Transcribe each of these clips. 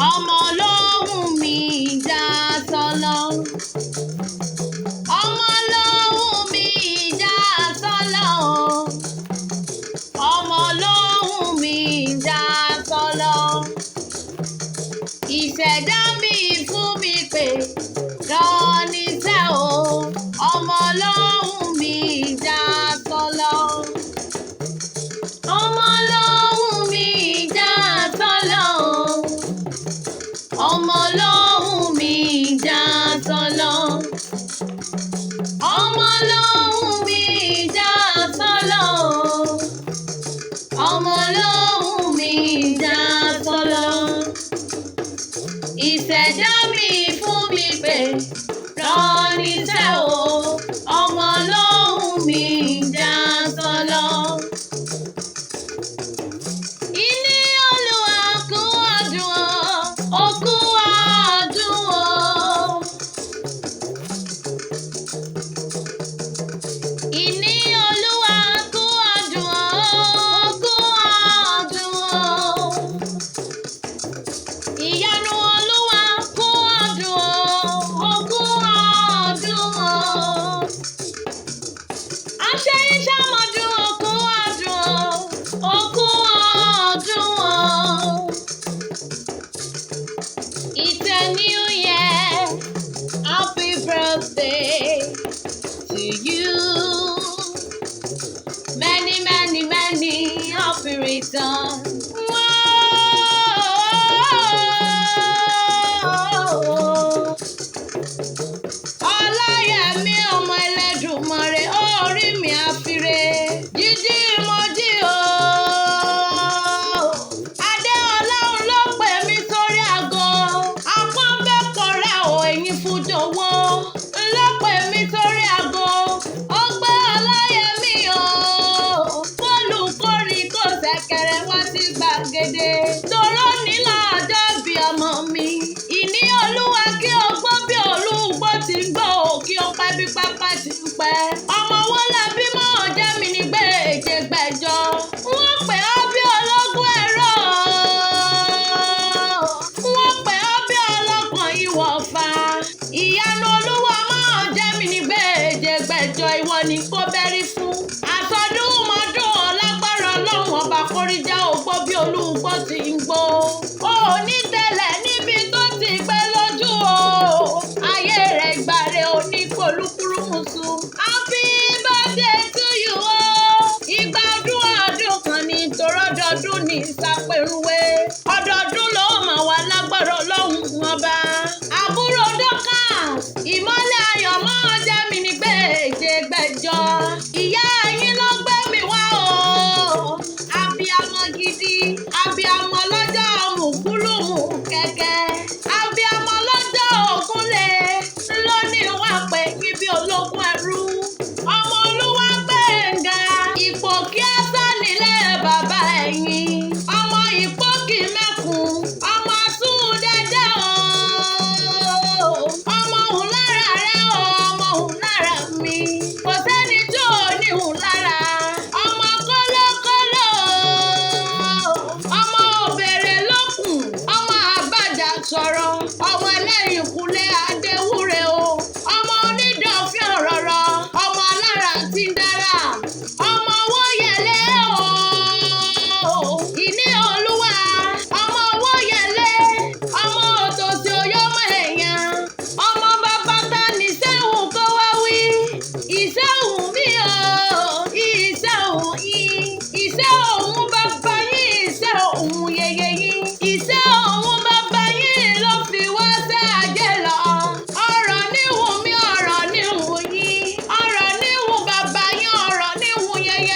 Ọmọ lóhùn mi já sọ́lọ́. Ọmọ lóhùn mi já sọ́lọ́ o. Ọmọ lóhùn mi já sọ́lọ́. Ìṣẹ̀dá mi fún mi pé rán níṣẹ́ o. Ọmọ lóhùn mi já sọ́lọ́. Ọmọ lóhùn mi já sọ́lọ́ o. Ọmọ lóhùn mi já sọ́lọ́. Ọmọ lóhùn mi já sọ́lọ́ o. Ọmọ lóhùn mi já sọ́lọ́. Ìṣẹ̀dá mi fún mi pé rán níṣẹ́ o. Ọmọ lóhùn mi já sọ́lọ́. Ìní Olúwa kú ọdún o, ó kú ọdún o. Ìní Olúwa kú ọdún o, ó kú ọdún o. Ìyanu Olúwa kú ọdún o, ó kú ọdún o. Àṣeyíṣàmọ́dún ó kú ọdún o, ó kú ọdún o. It's a new year. Happy birthday to you. Many, many, many happy returns. Whoa. Ọláyẹmí ọmọ Ẹlẹ́dùmarè, orí mi àfiré. Jíjí mo jí o. Adé Ọlọ́run ló pè mí sórí aago. Apọ́nbẹ́pọ̀ rẹ̀ ò ẹ̀yìn fújọwọ́. Ló pè mí sórí aago. Ó gbé Ọláyẹmí o. Bọ́ọ̀lù kórìí kò ṣẹ̀kẹ̀rẹ̀ wá sí gbàgede. Toró nílò ọjọ́ bí ọmọ mi. Ìní Olúwa kí o gbọ́ bí olúgbó ti ń gbọ́ ò kí o pẹ́ bí pápá ti ń pẹ́. Ọmọ wo la bímọ ọjọ́ mi ní gbèjè gbẹ̀jọ. Wọ́n pè ọ́ bí ológun ẹ̀rọ. Wọ́n pè ọ́ bí ọlọ́gbọ̀n ìwọ̀fà. Ìyanu Olúwa máa jẹ́ mi ní gbèjè gbẹ̀jọ, ìwọ ni kò bẹ́rí fún. Àsọdún mọ́dún ọlágbára Ọlọ́run ọba kórìíjà ògbó bí olúgbó ti ń gbó. O ò ní tẹ̀lẹ̀ níbi tó ti gbé lójú o. Ayé rẹ̀ gbàre onípolúkúrúmuṣu. Happy birthday to you o. Ìgbà ọdún ọdún kan ní tòrọ́dọọdún ní ìsàpẹ̀rùwé. Ọdọọdún ló máa wà lágbára Ọlọ́run ọba. Àbúrò Dorcas, ìmọ́lẹ̀ ayọ̀ máa jẹ́ mi ní gbèjè gbẹ̀jọ. Ìyá yín ló gbé mi wá o. Abiyamọ gidi, abiyamọ lọ́jọ́ mùkúlùmù kẹ̀kẹ́. Abiyamọ lọ́jọ́ ògúnlé lónìí wà pé níbi ológun ẹrú. Ọmọ Olúwa Gbẹ̀ngà, ipò kí á sá nílẹ̀ bàbá ẹ̀yìn. Ọmọ ìpókì mẹ́kun, ọmọ sùn dẹ́dẹ́ o. Ọmọ òun lára rẹ o, ọmọ òun lára mi. Kò sẹ́ni tí ò ní òun lára. Ọmọ kọ́lọ́kọ́lọ́ o. Ọmọ òbèrè lókun, ọmọ àbàjá sọ̀rọ̀. Ọmọ ẹlẹ́yìnkùlé Adéwúre o. Ọmọ onídọ̀ọ́fín ọ̀rọ̀rọ̀, ọmọ alára tí ń dára. Ọmọ owó yẹlé o. Ìní Olúwa, ọmọ owó yẹlé. Ọmọ òtòṣì òyọ́mọ èèyàn. Ọmọ bàbá ta ní sẹ́wọ̀n kó wá wí. Ìṣẹ́hùn mi o, ìṣẹ́hùn yín. Ìṣẹ́ òun bàbá yín, ìṣẹ́ òun yeye yín. Ìṣẹ́ òun bàbá yín ló fi wá sẹ́ ajé lọ. Ọ̀rọ̀ níhùn mi, ọ̀rọ̀ níhùn yín. Ọ̀rọ̀ níhùn bàbá yín, ọ̀rọ̀ níhùn yeye.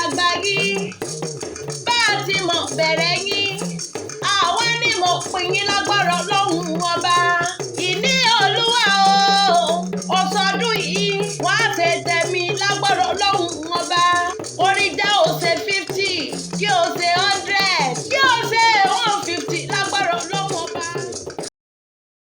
dàgbà yìí, bá a ti mọ̀ bẹ̀rẹ̀ yín.